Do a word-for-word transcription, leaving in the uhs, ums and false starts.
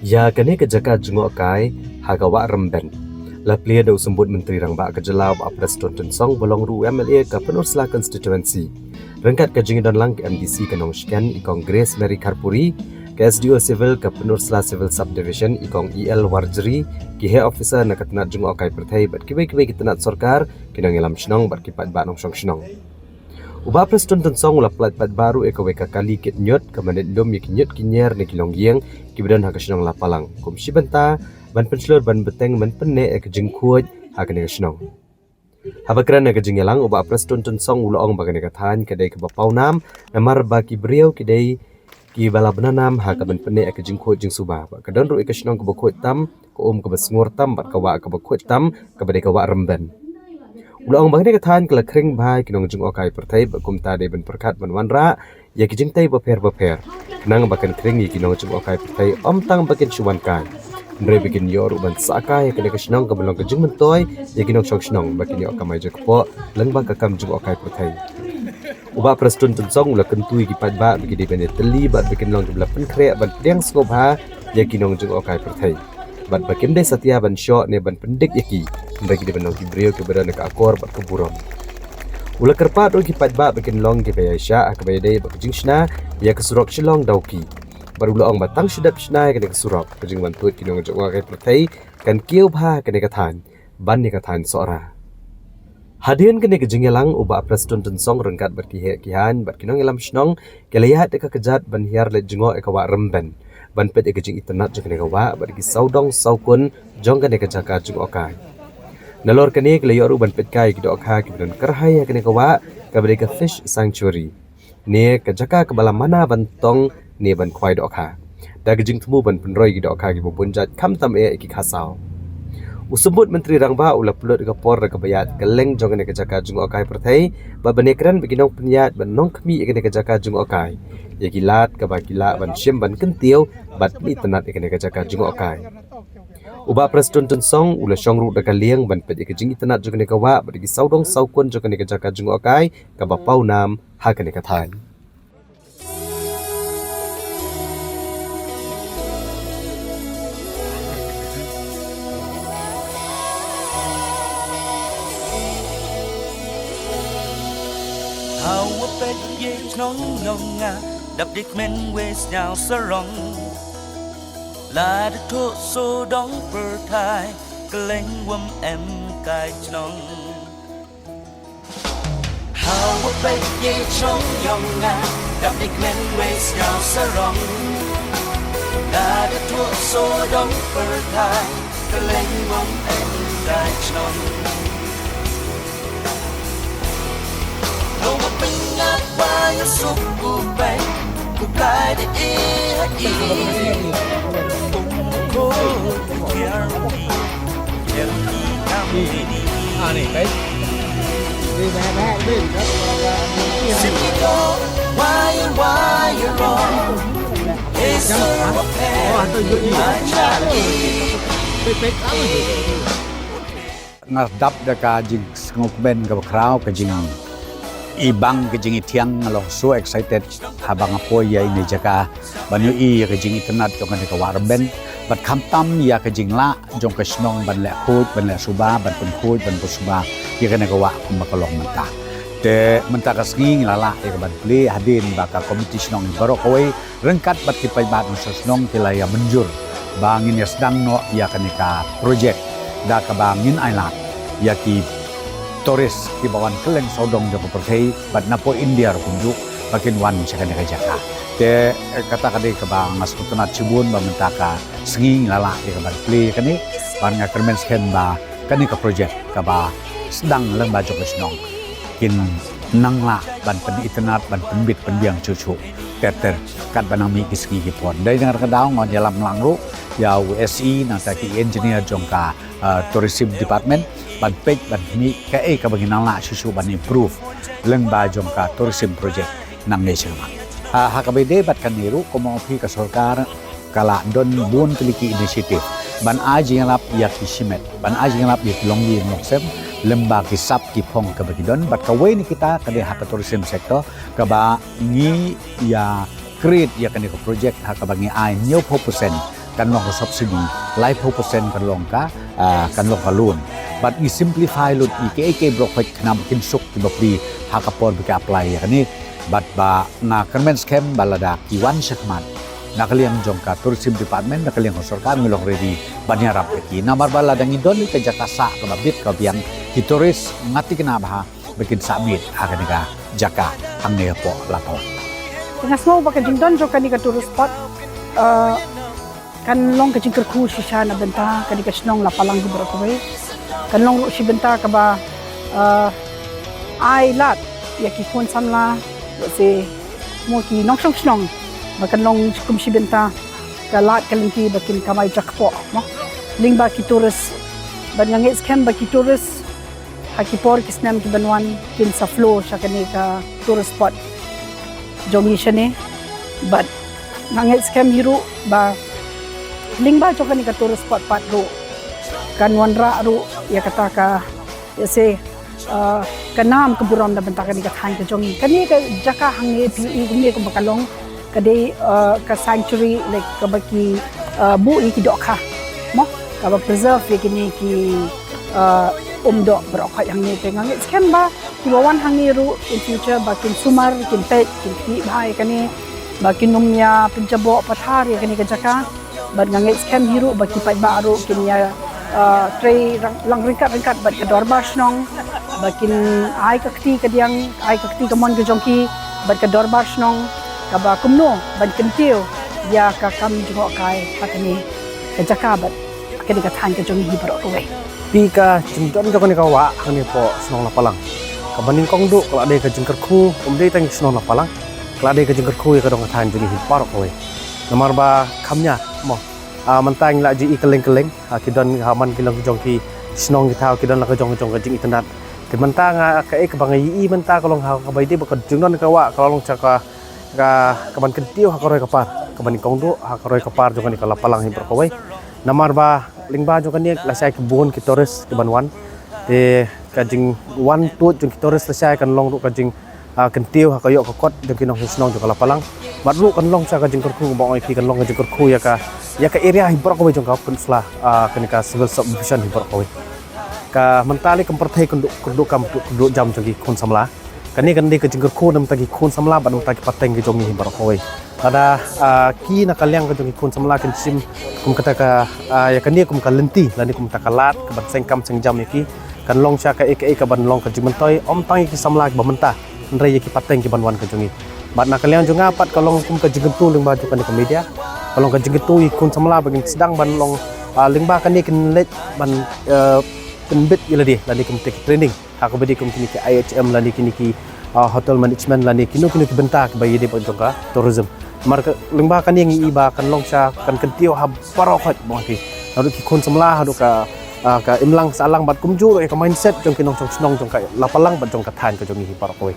Ïa kane ka jaka jngohkai ha ka Wah Rymben la plie da u Symbud Myntri Rangbah ka jylla, u Bah Prestone Tynsong, ba long ruh u M L A ka Pynursla Constituency. Ryngkat ka jingdon lang ka M D C ka Nongshken, i Kong Grace Mary Kharpuri, ka S D O Civil ka Pynursla Civil Subdivision, i Kong E L Warjri, ki heh officer na ka tnat jngohkai pyrthei bad kiwei kiwei ki tnat sorkar, ki nongïalam shnong bad ki paidbah nongshong shnong. U Bah Prestone Tynsong u la pyllait paidbah ruh ïa kawei ka kali kit ñiut kaba nit lum ïa ki ñiut ki ñier ne ki longïing kiba don ha ka shnong Lapalang, kum shi bynta ban pynshlur ban bteng ban pynneh ïa ka jingkhuid ha kane ka shnong. Haba kren ha ka jingïalang, u Bah Prestone Tynsong u la ong ba kane ka thaiñ ka dei kaba pawnam namar ba ki briew ki dei kiba la bna nam ha kaban pynneh ïa ka jingkhuid jingsuba, bad ka don ruh ïa ka shnong kaba khuid tam, ka um kaba sngur tam bad ka wah kaba khuid tam kaba dei ka Wah Rymben. U la ong ba kane ka thaiñ ka la khring bha ïa ki nongjngohkai pyrthei bad kumta dei ban pyrkhat ban wanrah ïa ki jingtei bapher bapher, khnang ba kan khring ïa ki nongjngohkai pyrthei ym tang ba kin shu wan kai, hynrei ba kin ïoh ruh ban sah kai ïa kane ka shnong kaban long ka jingmyntoi ïa ki nongshong shnong ba kin ïoh kamai jakpoh lyngba ka kam jngohkai pyrthei. U Bah Prestone Tynsong u la kyntu ïa ki paidbah ba ki dei ban ïatylli bad ba kin long kiba la pynkhreh ban pdiang sngewbha ïa ki nongjngohkai pyrthei, bad ba kim dei satia ban shoh ne ban pyndik ïa ki, hynrei ki dei ban long ki briew kiba don ka akor bad ka burom. U la kyrpad ruh ïa ki paidbah ba kin long kiba ïaishah ha kaba ïadei bad ka jingshna ïa ka surok Shillong Dawki, bad u la ong ba tang shu dep shna ïa kane ka surok, ka jingwan tuid ki nongjngohkai pyrthei kan kiew bha ha kane ka thaiñ ban ïa ka thaiñ Sohra. Hadien kane ka jingïalang, u Bah Prestone Tynsong ryngkat bad ki heh ki haiñ bad ki nongïalam shnong ki la ïaid da ka kjat ban hiar leit jngoh ïa ka Wah Rymben ban peit ïa ka jingitynnad jong kane ka wah bad ki sawdong sawkun jong kane ka jaka jngohkai. Nalor kane ki la ïoh ruh ban peit kai ïa ki dohkha kiba don kyrhai ha kane ka wah kaba dei ka Fish Sanctuary, ne ka jaka kaba la mana ban tong ne ban khwai dohkha, da ka jingthmu ban pynroi ïa ki dohkha kiba bun jait khamtam eh ïa ki khasaw. U Symbud Myntri Rangbah u la pynlut ïa ka por da kaba ïaid kylleng jong kane ka jaka jngohkai pyrthei bad ban ïakren bad ki nongpynïaid bad nongkhmih ïa kane ka jaka jngohkai ïa ki lad kaba ki lah ban shim ban kyntiew bad pynitynnad ïa kane ka jaka jngohkai. U Bah Prestone Tynsong u la shong ruh da ka lieng ban peit ïa ka jingitynnad jong kane ka wah bad ïa ki sawdong sawkun jong kane ka jaka jngohkai kaba pawnam ha kane ka thaiñ. Hawa pet ye chnong yong nga, dap dik men we sñiaw sarong. La da thuh sawdong pyrthai, kylleng wym em kai chnong. Hawa peit ye chnong yong nga, dap dik men we sñiaw sarong. La da thuh sawdong pyrthai, kylleng wym em kai chnong. Hawa pyngat wa ya suk u peit, u Blai da e ha i. Kum ko u tiar u i. Nga dap da ka jingsngewkmen kaba khraw, ka jing i bang, ka jingithiang, nga long so excited haba nga poi ïa ine i jaka ban ïohi ïa ka jingitynnad jong kane ka Wah Rymben bad khamtam ïa ka jinglah jong ka shnong ban leh khuid, ban leh suba, ban pynkhuid, ban pynsuba ïa kane ka wah kumba ka long mynta. Te mynta ka sngi ngi la lah ïa ka ban plie hadien ba ka komiti shnong baroh kawei ryngkat bad ki paidbah nongshong shnong ki la ïa mynjur ba ngin ïa sdang noh ïa kane ka projek da kaba ngin ailad ïa ki tourist kiba wan kylleng sawdong jong ka pyrthei bad na poh India ruh kumjuh ba kin wan sha kane ka jaka. Te, eh, kata ka dei kaba nga sngewtynnad shibun ba mynta ka sngi ngi la lah ïa ka ban plie ïa kane, bad nga kyrmen skhem ba kane ka projek kaba sdang lyngba jong ka shnong kin nang lah ban pynitynnad, ban pynbit pynbiang shuh shuh ter ter katba nang mih ki sngi ki por. Dei na kata ka daw nga ïalam lang ruh ïa u S E nangta ki engineer jong ka, uh, tourism department ban peit ban mih kaei kaba ngin nang lah shuh shuh ban improve lyngba jong ka tourism project nangne sha khmat. Ha, ha kaba ïadei bad kane ruh, kumba ong phi, ka sorkar ka la don bun tylli ki initiative ban ai jingïarap ïa ki shimet, ban ai jingïarap ïa ki longïing longsem lyngba ki sap ki phong kaba ki don. Bad kawei na kita ka dei ha ka tourism sector kaba ngi ïa create ïa kane ka project ha kaba ngi ai hynñiewphew percent kan long ka subsidy, laiphew percent kan long ka, ah, kan long ka loan. Bad ngi simplify lut ïa kiei kiei baroh khoit khnang ba kin suk ki bapli ha ka por ba ki apply ïa kane. Bad ba nga kyrmen skhem ba lada ki wan shakhmat na ka liang jong ka tourism department, na ka liang ka sorkar, ngi long ready ban ïarap ïa ki. Namar ba lada ngi don ïa ka jaka sah kaba bit ka biang, ki tourist nga thikna bha ba kin sah miet ha kane ka jaka hangne hapoh Lapalang. Nga sngew ba ka jingdon jong kane ka tourist spot, eh, kan long ka jingkyrkhu shisha na bynta kane ka shnong Lapalang hi baroh kawei. Kan long ruh shi bynta kaba, eh, ai lad ïa ki khun samla, ïa si mo ki nongshong shnong, ba kan long kum shi bynta ka lad ka lynti ba kin kamai jakpoh mo. Lyngba ki tourist, bad nga ngeit skhem ba ki tourist ha ki por ki snem ki ban wan kin sa flow sha kane ka tourist spot jong ngi shane. Bad nga ngeit skhem hi ruh ba lyngba jong kane ka tourist spot pat ruh kan wanrah ruh ïa kata ka, ïa si, uh, ka nam ka burom na bynta kane ka thaiñ ka jong ngi. Kane ka jaka hangne phi i kumne kumba ka long ka dei, uh, ka sanctuary, like, kaba ki, uh, buh ïa ki dohkha mo, kaba preserve ïa kine ki, uh, um doh baroh khoit hangne. Te nga ngeit skhem ba kiba wan hangne ruh in future ba kin sumar, kin peit, kin khmih bha ïa kane, ba kin ym ïa pynjaboh pathar ïa kane ka jaka. Bad nga ngeit skhem hi ruh ba ki paidbah ruh kin ïa, uh, trei rang-, lang ryngkat ryngkat bad ka dorbar shnong, ba kin ai ka kti kadiang, ai ka kti kamon ka jong ki bad ka dorbar shnong, kaba kumno ban kyntiew ïa ka kam jngohkai ha kane ka jaka bad ha kane ka thaiñ ka jong ngi hi baroh kawei. Phi, ka jingdon jong kane ka wah hangne hapoh shnong Lapalang, kaba nyngkong duh ka la dei ka jingkyrkhu, ym dei tang shnong Lapalang, ka la dei ka jingkyrkhu ïa ka dong ka thaiñ jong ngi hi baroh kawei. Namar ba kham nia mo, ah, mynta ngi la ju i kylleng kylleng, ah, ki don ha man ki long ki jong ki shnong ki thaw, ki don la ka jong ka jong ka jingitynnad. Te mynta nga, kaei kaba nga i mynta ka long ha kaba ïadei bad ka jingdon ka wah, ka long sha ka, ka, kaban kyntiew ha ka roi ka par, kaba nyngkong duh ha ka roi ka par jong kane ka Lapalang hi baroh kawei. Namar ba lyngba jong kane lashai ki bun ki tourist kiban wan. Te ka jingwan tuid jong ki tourist lashai kan long ruh ka jing, ah, kyntiew ha ka ïoh ka kot jong ki nongshong shnong jong ka Lapalang. Bad ruh kan long sha ka jingkyrkhu, ba ong ïa ki, kan long ka jingkyrkhu ïa ka, ïa ka area hi baroh kawei jong ka peninsula, ah, kane ka civil subdivision hi baroh kawei. Ka mynta lei kam pyrthei kynduh, kynduh kam, kynduh jam jong ki khun samla. Kane kan dei ka jingkyrkhu na bynta ki khun samla bad na bynta ki pateng ki jong ngi hi baroh kawei. Lada, ah, ki na ka liang ka jong ki khun samla kin shim kum kata ka, ah, ïa kane kum ka lynti lane kum kata ka lad kaban seng kam seng jam ïa ki, kan long sha kaei kaei kaban long ka jingmyntoi, ym tang ïa ki samla kiba mynta, hynrei ïa ki pateng kiban wan ka jong ngi. Bad na ka liang jong nga pat ka long kum ka jingkyntu lyngba jong kane ka media, ka long ka jingkyntu ïa ki khun samla ba kin sdang ban long, ah, lyngba kane kin leit ban, eh, pynbit ïa lade lane kum te ki training ha kaba dei kum kine ki I H M lane kine ki, ah, hotel management lane kino kino ki bynta kiba ïadei bad jong ka tourism. Namar ka lyngba kane ngi i ba kan long sha, kan kyntiew ha baroh khoit ba ong ïa ki, naduh ki khun samla haduh ka, ah, ka imlang sahlang bad kumjuh ruh ïa ka mindset jong ki nongshong shnong jong ka Lapalang bad jong ka thaiñ ka jong ngi hi baroh kawei.